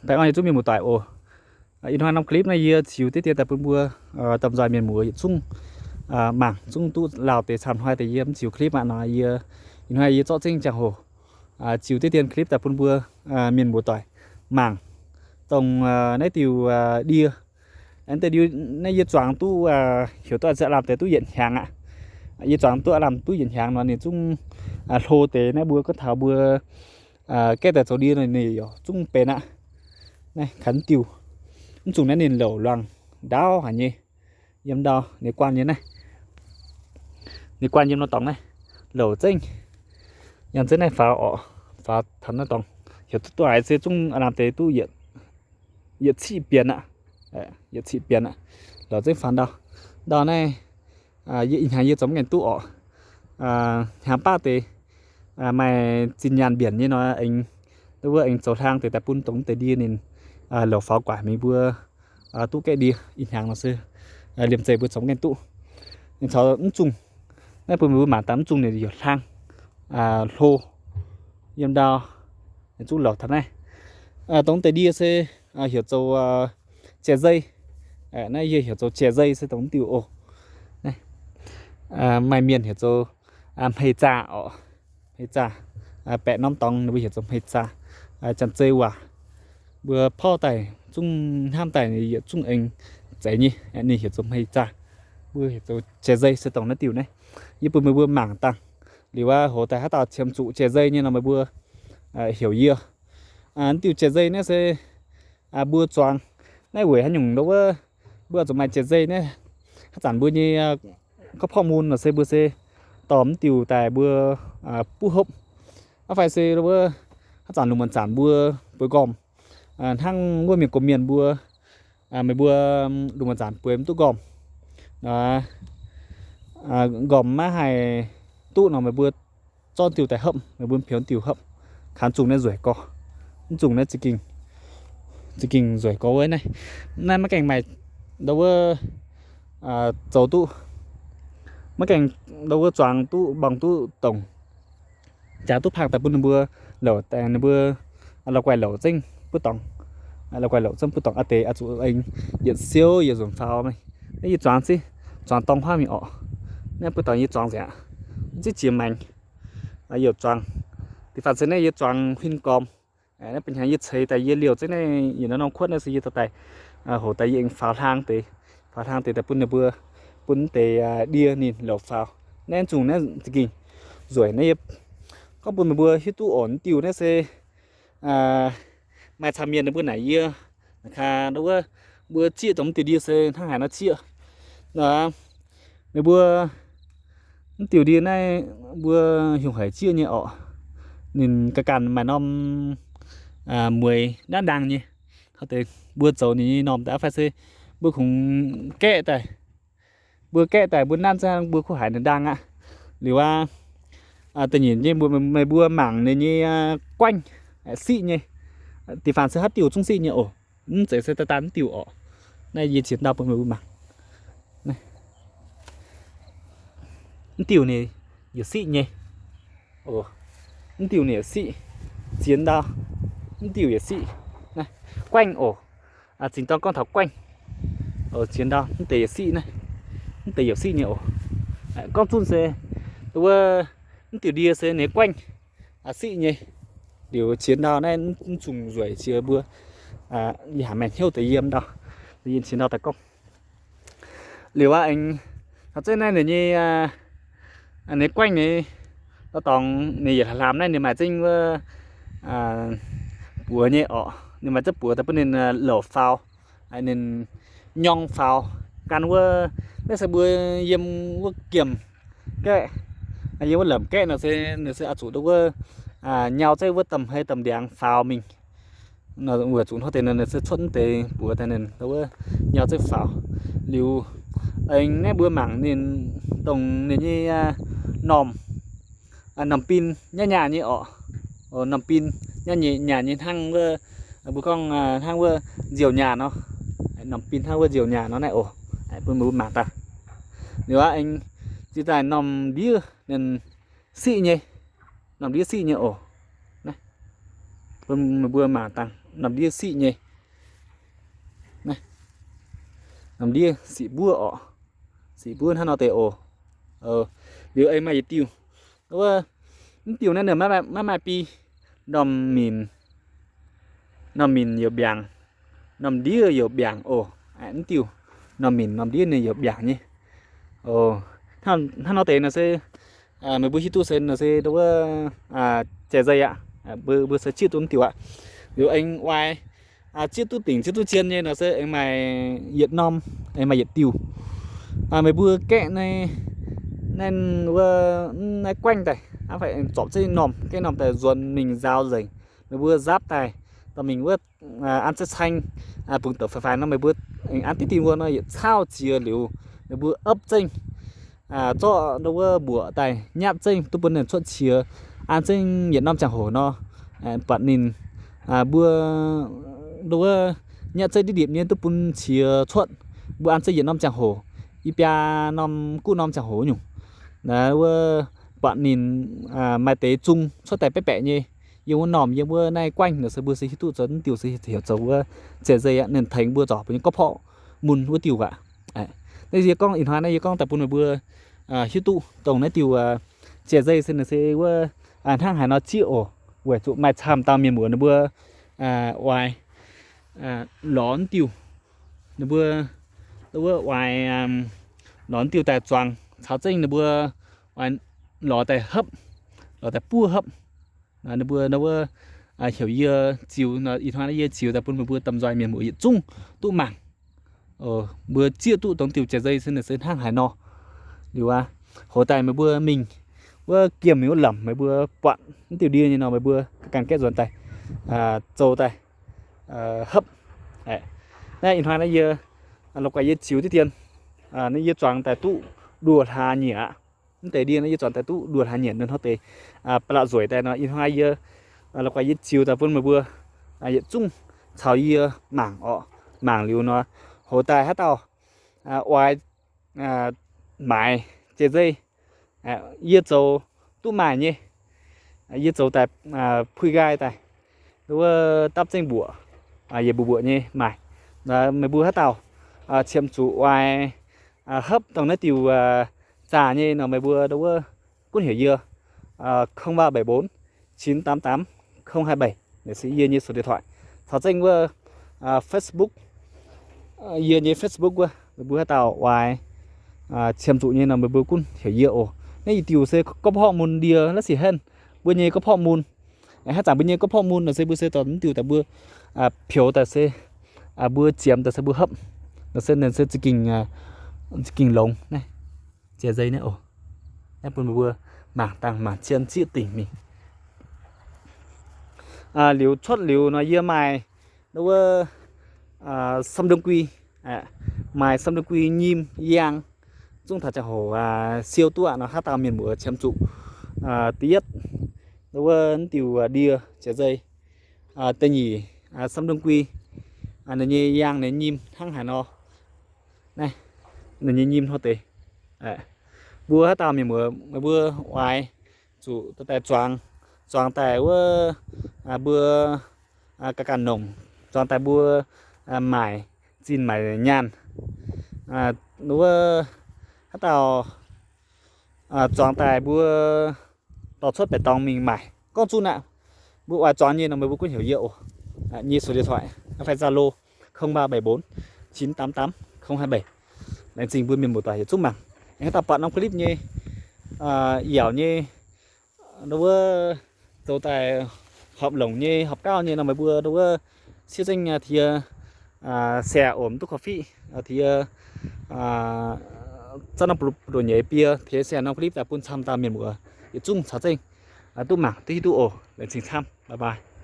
Baengh orn yietc zungv mienh muoz-doic oc. Ih hnoi norm clip naaiv yie ziux diqv dien daaih bun mbuo domh nzoih mienh muoz yietc zungv mangc, zungv duqv lauh deix camv hnoi deix yie mv ziux clip aqv nor, yie ih hnoi yie zorqv zengv ziangh hoc ziux diqv dien clip daaih bun mbuo mienh muoz-doic mangc dongh naaiv diuh ndie. Naaiv deix ndie naaiv yie zuangx duqv heuc duqv lamh deix duqv yietc hnyangx aqv. Yie zuangx duqv lamh duqv yietc hnyangx nor ninh zungv hlo deix naaiv mbuo gorngv taux mbuo gaeqv daaih zoux ndie nor ninh yaac zungv benx aqv. Naaiv kaux diuh, mv zungh naaiv ninh louc luangh ndaauv haic nyei. Yiem ndau ninh guanh yiem naaiv, ninh guanh yiem nor dorngx naaiv louc zengv. Yangh zengv naaiv faaux orqc, faaux taux naaiv dorngx, heuc duqv duqv haiz se zungv lamh deix duqv yietc ciqv bienx aqv. Yietc ciqv bienx aqv. Louc zengv faaux ndau. Ndau naaiv yie ih hnyangx yie zoux mv gaengh duqv orqc. Hnyangx baav deix maaih zinh nyaanh mbienc nyei nor aengx, wuov aengx zoux hlang deix daaih bun dongh deix ndie ninh louc faaux guaix mingh mbuo duqv gaeqv ndie. Ih hnyangx nor se liemh zeih mbuo zoux mv gaengh duqv. Ninh caux mv zungh, naaiv bun mbuo mangc daaih mv zungh ninh yaac hlang hlo yiem ndau. Ninh zungv louc taux naaiv. Dongh deix ndie se heuc zoux jai zei. Naaiv yie heuc zoux jai zei se dongh diuh oc. Maaih mienh heuc zoux hmei zaah orqc. Hmei zaah, baeqc norm dorngx ninh mbuo heuc zoux hmei zaah. Janx-zei waac mbuo porv daaih zungv hnamv daaih yietc zungv aengx zeiz nyei, ninh heuc zoux hmei zaah. Mbuo heuc zoux jai zei se dongh naaiv diuh naaiv. Yie bun meih mbuo mangc dangh. Liuz aqv, hoz daaih haaix dauh qiemx zuqc jai zei nyei nor meih mbuo heuc yie. Diuh jai zei naaiv se mbuo zuangx naaiv weic haaix nyungc nor wuov, mbuo zuqc maaih jai zei naaiv. Haaix zanc mbuo nyei gorqv-porv mun nor se mbuo se dorh mv diuh daaih mbuo buov hopv. Aqv fai se wuov haaix zanc lungh muonz zanc mbuo bueix nqormh, hnangv wuov mienh gox mienh mbuo, meih mbuo lungh muonz zanc bueix mv duqv nqormh, nqormh maiv haih duqv nor meih mbuo zorqv diuh daaih hopv, meih mbuo pieux diuh hopv, kaax zungh naaiv nzueic gorx. Mv zungh naaiv za'gengh nzueic gorx wuov naaiv. Naaiv maiv gaengh maaih ndau wuov zoux duqv, maiv gaengh ndau wuov zuangx duqv mborngz duqv dongc, jaax duqv pangh daaih bun ninh mbuo louc, ninh mbuo la'guaih louc zengv buov dorngx. La'guaih louc zengv buov dorngx aqv deix oix zuqc aengx yietc siou yietc nzunc faaux. Naaiv yie zuangx ziqv, zuangx dorng huaav mingh orqc. Naaiv buov dorngx yie zuangx nzengc, ziqv jiex maengx, youc zuangx. Da'faanh se naaiv yie zuangx huin gormx. Naaiv ba'hnyangx yie ceix daaih yie liouh zengv naaiv yietc norm norm kuotv naaiv se yie dorh daaih, hoc daaih yie aengx faaux hlang deix, faaux hlang deix daaih bun ninh mbuo, bun deix ndie ninh louc faaux. Naaiv zungh naaiv za'gengh nzueic naaiv. Yie gorngv bun meih mbuo hiuv duqv oc, diuh naaiv se maaih camv mienh ninh mbuo naaic yie, naaic kaax wuov, mbuo zieqv dongh mv diuh ndie se hnangv haaix nor zieqv. Meih mbuo mv diuh ndie naaiv mbuo hiuv haic zieqv nyei orqc. Ninh ganh ganh maaih norm mueiz naaiv ndaangh nyei. Mbuo zoux ninh nyei normh daaih aqv fai se mbuo kungx gaeqv daaih, mbuo gaeqv daaih mbuo nanv zangv mbuo kuv haiz ninh ndaangh aqv. Liuz aqv, da'nyeic nyei meih mbuo mangc ninh nyei guaengv, siqv nyei. Da'faanh se haaix diuh zungv siqv nyei oc. Mv zeiz se daaih daaih mv diuh orqc. Naaiv yie ziex ndau bun meih mbuo mangc. Mv diuh ninh yaac siqv nyei. Mv diuh ninh yaac siqv. Ziex ndau, mv diuh yaac siqv. Naaiv guaengv oc. Zingh dorng gorngv taux guaengv. Ziex ndau mv deix yaac siqv naaiv. Mv deix yaac siqv nyei oc. Gorngv zunv se wuov mv diuh ndie se ninh guaengv siqv nyei. Liuz ziex ndau naaiv mv zungh nzueic ziex mbuo. Yie haiz maaih hnyouv deix yiem ndau, yie ziex ndau daaih gorngv. Liuz aqv, aengx zeiv naaiv ninh nyei, ninh guaengv nyei, dorngx ninh yietc hlaax hlaamx naaiv ninh maaih zengv wuov buoz nyei orqc. Ninh maaih zengv buoz daaih bun ninh louc faaux, ninh nyorng faaux. Gan wuov, naaiv se mbuo yiem wuov giemh gaeqv, yiem wuov lamc gaeqv nor se, ninh se oix zuqc wuov nyau zengv wuov domh hei domh ndiangx faaux mingh. Weic zuqc hnangv deix nor ninh se cuotv deix buoz daaih ninh wuov nyau zengv faaux. Liuz aengx naaiv mbuo mangc ninh dongh ninh nyei normh, normh bin nyaah nyaah nyei orqc. Normh bin nyaah nyaah nyei hnangv wuov, mbuo gorngv hnangv wuov nziouh nyaah nor. Normh bin hnangv wuov nziouh nyaah nor naaiv oc. Bun mbuo mangc daaih. Liuz aqv, aengx ziex daaih normh ndiev ninh siqv nyei. Normh ndiev siqv nyei oc. Bun meih mbuo mangc dangh norm ndiev siqv nyei. Norm ndiev siqv mbuov orqc. Siqv mbuov hnangv nor deix oc. Liuz aengx maaih yietc diuh. Wuov, mv diuh naaiv ninh maiv maaih biei. Norm minc, norm minc youc mbiaangc, norm ndiev youc mbiaangc oc. Mv diuh norm minc norm ndiev ninh youc mbiaangc nyei. Hnangv nor deix nor se meih mbuo hiuv duqv se nor se wuov, jai nzei aqv. Mbuo se zieqv duqv mv diuh aqv. Liuz aengx oix zieqv duqv dingc zieqv duqv zien nyei nor se aengx maaih yietc norm, aengx maaih yietc diuh. Meih mbuo gaeqv naaiv, naaiv guaengv daaih, aa, fai zorpc zengv norm, gaeqv norm daaih nzuonx mingh nzaaux nzengc. Meih mbuo nzaapv daaih dorh mingh wuov, an zengv caeng, bungx douc faix-faix nor meih mbuo aengx an diqv dingh wuov nor yietc cauv jiex liuz, meih mbuo opv zengv, zorqv ndo wuov mbuoqc daaih nyapv zengv duqv bun ninh cuotv qiex. An zengv yietc norm ziangh hoc nor, buatc ninh, mbuo ndo wuov nyapv zengv diqv ndiepc nyei duqv bun qiex cuotv. Mbuo an zengv yietc norm ziangh hoc, i biaa norm guv norm ziangh hoc nyungc, wuov buatc ninh maaih deix zung cuotv daaih baeqv baeqc nyei. Yiem wuov normh yiem wuov naaiv guaengv nor se mbuo se hiuv duqv zoux mv diuh se heuc zoux wuov jai nzei aqv. Ninh tengx mbuo zorc mbuo nyei gorqv-porqv mun wuov diuh aqv. Naaiv yie gorngv ih hnoi naaiv yie gorngv daaih bun meih mbuo hiuv duqv dongh naaiv diuh jai nzei se ninh se wuov hnangv haaix nor zieqv oc. Weic zuqc maaih camv dauh mienh muoz ninh mbuo oix lorz mv diuh, ninh mbuo wuov oix lorz mv diuh daaih zuangx caux zengv ninh mbuo oix lorz daaih hopv, lorz daaih buov hopv. Ninh mbuo wuov heuc yie ziux, ih hnoi yie ziux daaih bun meih mbuo domh nzoih mienh muoz yietc zungv duqv mangc. Mbuo zieqv duqv dongh diuh jai nzei se ninh se hnangv haaix nor. Liuz aqv, hoz daaih meih mbuo mingh wuov giemh mingh wuov lamc meih mbuo buatc mv diuh ndie nyei nor meih mbuo ganh gaeqv nzuonx daaih, zoux daaih hopv. Naaiv ih hnoi naaiv yie la'guaih yie ziux diqv dien, naaiv yie zuangx daaih duqv nduoh hlaax nyieqc aqv. Mv deix ndie naaiv yie zuangx daaih duqv nduoh hlaax nyieqc nor hnangv deix ba'laqc nzueic daaih nor ih hnoi yie la'guaih yie ziux daaih bun meih mbuo yietc zungv caux yie mangc orqc. Mangc liuz nor, hoz daaih haaix dauh oix maaiz jai nzei, yie zoux duqv maaih nyei. Yie zoux daaih puix nqaai daaih, wuov dapv zengv mbuoqc, yietc mbuoqc mbuoqc nyei maaih. Meih mbuo haaix dauh qiemx zuqc oix hopv dongh naaiv diuh zaah nyei nor meih mbuo ndo wuov gunv heuc yie, không ba bảy bốn chín tám tám không hai bảy. Naaiv se yie nyei số điện thoại. Caux zengv wuov Facebook, yie nyei Facebook wuov, meih mbuo haaix dauh oix qiemx zuqc nyei nor meih mbuo gunv heuc yie oc. Naaiv yietc diuc se gorqv-porqv mun ndie la'sic henv, mbuo nyei gorqv-porqv mun. Haaix zanc mbuo nyei gorqv-porqv mun nor se mbuo se dorh mv diuh daaih mbuo peux daaih se mbuo ziemx daaih se mbuo hopv, nor se ninh se za'gengh, za'gengh longx naaiv. Jai nzei naaiv oc. Naaiv bun meih mbuo mangc dangh mangc zien zieqv dingc mingh. Liuz cuotv liuz nor yie maaih wuov สำลี guix, สำลี guix nyim yangh, zungv taux ziangh hoc siou duqv aqv nor haaix dauh mienh muoz qiemx zuqc. Da'yietv, wuov diuh ndie jai nzei. Da'nyeic, สำลี guix, ninh nyei yangh ninh nyim hnangv haaix nor. Naaiv, ninh nyei nyim hnangv deix. Mbuo haaix dauh mienh muoz meih mbuo oix zuqc daaih zuangx, zuangx daaih wuov mbuo ganh ganh nongc, zuangx daaih mbuo maaic zinh maaic nyaanh. Wuov haaix dauh zuangx daaih mbuo dorh cuotv baeqc dorngx mingh maaic gorngv zuqv aqv. Mbuo oix zuangx nyei nor meih mbuo gunv heuc yie oc. Nyei số điện thoại fai Zalo không ba bảy bốn chín tám tám không hai bảy. Laengz zingh mbuo mienh muoz-doic yietc zungv mangc. Aengx haaix dauh buatc norm clip nyei yaac nyei, ndo wuov zoux daaih horpc longc nyei horpc gauv nyei nor meih mbuo ndo wuov siev zengv tiex share ong duqv korv-fiqv tiex zaqv norm buoz-ndoqv nyeiz bie tiex share norm clip daaih bun camv dauh mienh muoz yietc zungv caux zengv duqv mangc duqv hiuv duqv oc. Laengz zingh camv, bye bye.